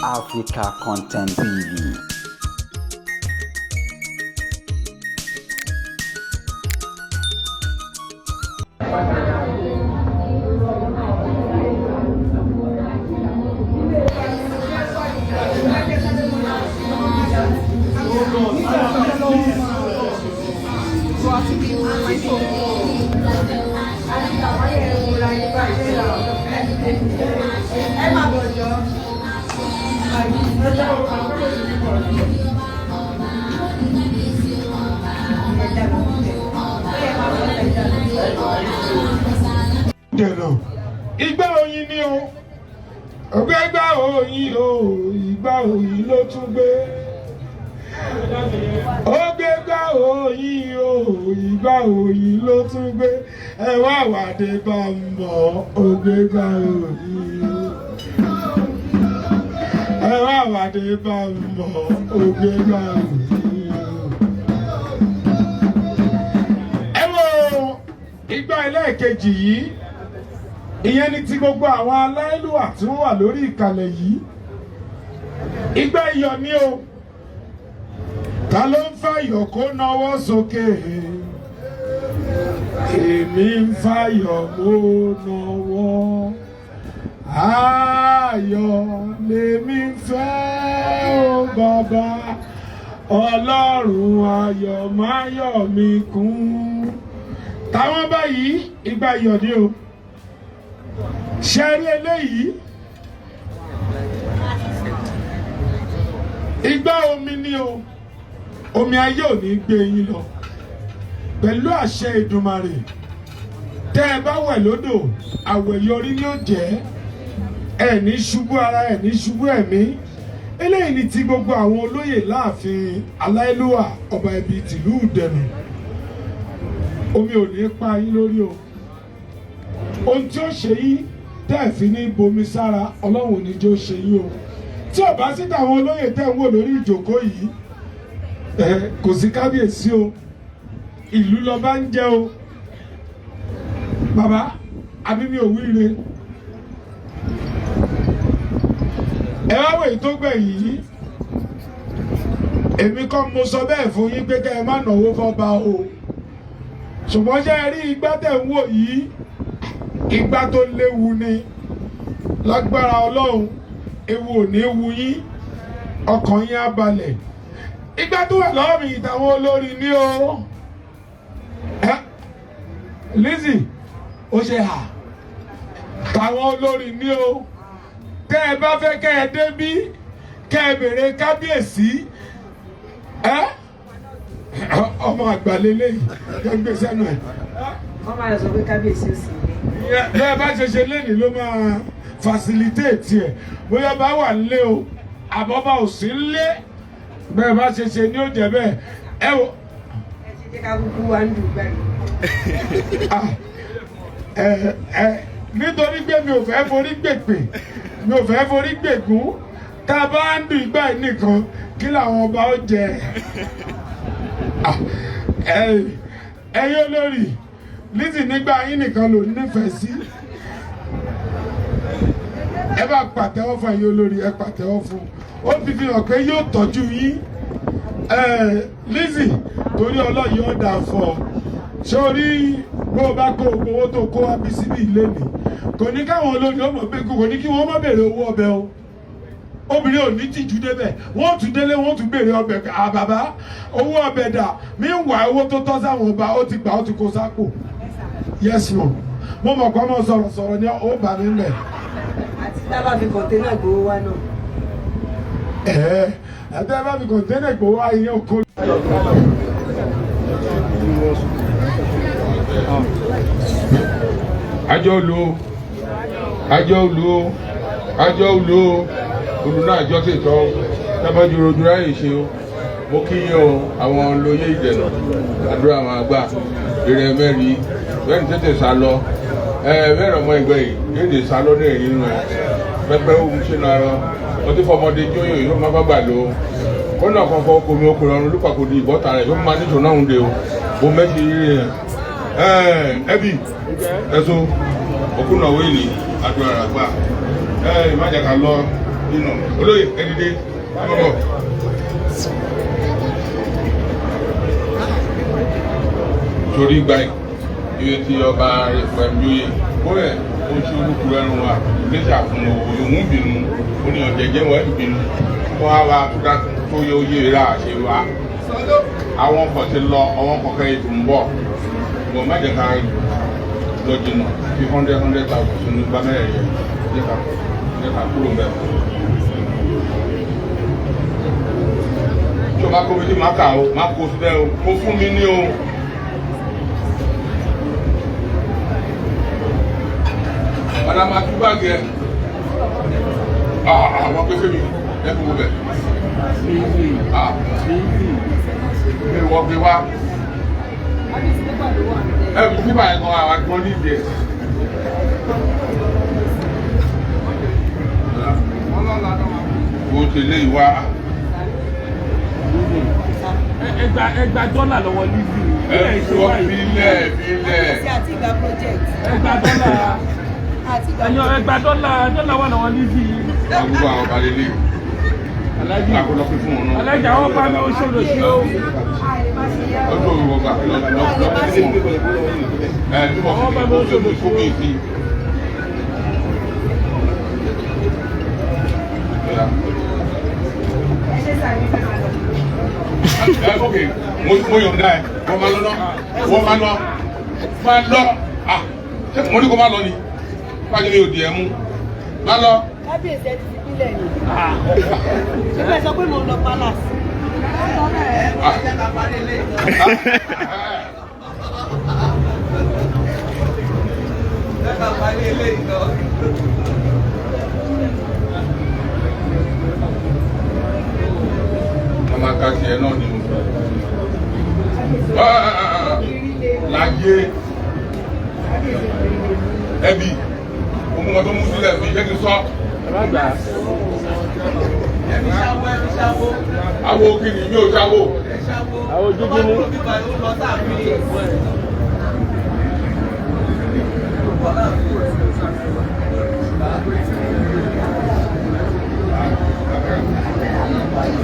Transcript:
Africa Content TV. Dẹ̀nà ìgbà oyin ni o, ọgbẹ́gbà oyin o, ìgbà oyin ló tún gbé. Ọgbẹ́gbà oyin o, ìgbà oyin ló tún gbé. Ẹ wá wàdé bá ń bọ̀, ọgbẹ́gbà oyin o. Ẹ wá wàdé bá ń bọ̀, ọgbẹ́gbà oyin o. Ẹ wo ìgbà ẹlẹ́ẹ̀kejì yìí, ìyẹn ni ti gbogbo àwọn aláìlúwà tí wọ́n wà lórí ìkàlẹ̀ yìí. Ìgbà iyọ̀ ni o. Ta ló ń fàyọ̀ kó nawọ́ sókè? Èmi ń fàyọ̀ mo nawọ́. Ayọ̀ lèmi ń fẹ́ o bàbá. Ọlọ́run ayọ̀ máyọ̀ mi kún. Táwọn báyìí, ìgbà iyọ̀ ni o. Ṣe rí eléyìí? Ìgbà omi ni o. Omi ayé ò ní gbé yín lọ. Pẹ̀lú àṣẹ Èdùmàrè, tẹ́ ẹ bá wẹ̀ lódò, àwẹ̀ yọrí ni ó jẹ́. Ẹ ní ṣubú ara, ẹ ní ṣubú ẹ̀mí. Eléyìí ni ti gbogbo àwọn olóyè láàfin aláìlúwà ọba ibi tìlú Ìdẹ̀nù. Omi ò ní pa yín lórí o. Ohun tí ó ṣe yín tẹ́ ẹ̀ fi ní bomi sára, Ọlọ́run ò ní jẹ́ ó ṣe yín o. Tí ò bá sí tàwọn olóyè tẹ́ ń wò lórí ìjókòó yìí, ẹ kò sí kábíyèsí o. Ìlú lọba ń jẹ o. Bàbá, àbí mi ò wíire? Ẹ wá wòye tó gbẹ̀yìn yìí. Èmi kọ́ mo sọ bẹ́ẹ̀ fún yín pé kẹ́ ẹ má náwó fọ́ba o. Ṣùgbọ́n ṣé ẹ rí igbá tẹ̀ ń wò yìí? Igbá tó léwu ni. Lágbára Ọlọ́run, ewu ò ní wu yín, ọkàn yín á balẹ̀. Igbá tó wà lọ́wọ́ mi ìtàwọn olórí ni o. Lizzy, ó ṣe hà. Tàwọn olórí ni o. Tẹ́ ẹ bá fẹ́ kẹ́ ẹ débí, kẹ́ ẹ bèrè kábíyèsí. Ọmọ àgbà lélẹ́yìí, kẹ́ gbé sẹ́nu ẹ̀. Wọ́n máa sọ pé kábíyèsí ò sí ilé. Bẹ́ẹ̀ bá ṣe ṣe lénìí ló máa facilitate ẹ̀. Bóyá bá wà nílé o, àbọ̀bá ò sí nílé. Bẹ́ẹ̀ bá ṣe ṣe ní ó jẹ́ bẹ́ẹ̀. Ẹ wo. Ẹ ṣe jẹ́ ká kúkú wá ń dùn gbẹ̀rù. Nítorí pé mi ò fẹ́ forí gbèpè, mi ò fẹ́ forí gbègún. Tá a bá ń dùn ìgbà yìí nìkan, kí làwọn ọba ó jẹ? Ẹ̀yin olórí, Lizzy nígbà yín nìkan ló nífẹ̀ẹ́ sí. Ẹ bá pàtẹ́wọ́ fún ẹ̀yin olórí, ẹ pàtẹ́wọ́ fún. Ó ti fi hàn pé yóò tọ́jú yín. Lizzy, torí Ọlọ́run yóò dà fún ọ. Sórí bó o bá kó owó tó kó wá bí síbí ilé mi, kò ní káwọn olórí ọmọ pé kò ní kí wọ́n má béèrè owó ọbẹ̀ o. Obìnrin ò ní tìjú débẹ̀, wọ́n tún délé, wọ́n tún béèrè ọbẹ̀. Àbàbá owó ọbẹ̀ dà mí ń wà, owó tó tọ́ sáwọn ọba ó ti gbà, ó ti kó sápò. Yes ma, mo mọ̀ pé ọmọ sọ̀rọ̀ sọ̀rọ̀ ni ó bà mí lẹ̀. Àti tá a bá fi kọ̀ǹténà gbowó wá náà. Ẹ ẹ tẹ́ bá fi kọ̀ǹténà gbowó wá, ìyẹn ò kó. Àjọ olú o, àjọ olú o, àjọ olú o, olú náà àjọ sì tọ́ tábàjú rojú ráyè ṣe o. Mo kí yín o, àwọn olóyè Ìdẹ̀nà, àdúrà máa gbà, ìrẹ̀ mẹ́rin bẹ́ẹ̀ ni tètè sá lọ. Ẹ bẹ́ẹ̀ ọmọ ìgbẹ́ yìí tètè sá lọ ní èyí nínú ẹ pẹpẹ ohun sínú ara wọn tí fọmọdé jóyè yóò má bá gbà lò ó. Kó náà fọfọ omi okòrò ọrùn lùpàkòdì ìbọ́ta rẹ̀ yóò má níṣó náà ń de o. Mo mẹ́sì rí ẹ ẹbí ẹ̀sùn òkúnàwó ìní àdúrà rà gbà ẹ ìmájàká lọ. Dínà olóyè ẹdídé bọ̀. Torí gba iye tí ọba pẹ̀lú kó ẹ̀ ó ṣe olúkúrú ẹrun wa lẹ́sà fún òun bínú ó ní ọ̀jẹ̀jẹ̀ wọ́n bínú kó wá wa tó yẹ oyè rà ṣe wa. Àwọn kan ti lọ, àwọn kan kẹ́yìn tó ń bọ̀. Wọ́n má jẹ́ ká lọ jìnnà fi 100,000 sínú gbá mẹ́rẹ̀ yẹn jẹ́ ká kúrò mbẹ́. Tí o bá kó mi tí màá kà o, má kó síbẹ̀ o, kó fún mi ní o. Padà máa tú báàgì ẹ. Àwọn pépé mi ẹ kó bẹ̀. Mi wọ fi wá. Ẹ bí bíbá yẹn gan àwọn agbọ́n nídìí ẹ̀. Wo tẹ̀lé ìwà. Ẹgbà dọ́là lọ́wọ́ Lizzy. Ẹ fi wọ́n filẹ̀ filẹ̀. Àti ìgbà project. Ẹgbà dọ́là. Àti ìgbà Ẹ̀yàn ẹgbà dọ́là dọ́là wà lọ́wọ́ Lizzy. Àgùgbò àwọn ọba lélẹ̀. Alájì Àkọlọ́ pín fún wọn náà. Alájì àwọn bá mi ó ṣòro sí o. Ọjọ́ òru ọgbà lọ pín fún wọn. Ẹ túbọ̀ Àwọn bá mi ó ṣòro sí kó o. mi sí. Ẹ ṣe sàmì fẹ́ máa lọ. Ẹ ok, mo yọ̀ǹda ẹ, wọ́n máa lọ náà, wọ́n máa lọ, máa lọ, ah, ṣé mo ní kó má lọ ni? Wájú mi ò di ẹ mú, má lọ. Kábíyèsí ẹ ti fi bílẹ̀ ni. Ṣé fẹ́ sọ pé mo ń lọ palace? Màmá ká tiẹ̀ náà ni o. Láyé ẹbí, òun kan tó mú sílẹ̀ fi jẹ́ kí n sọ. Awo kìíní mi ò ṣàwò. Àwọn jíjí ní.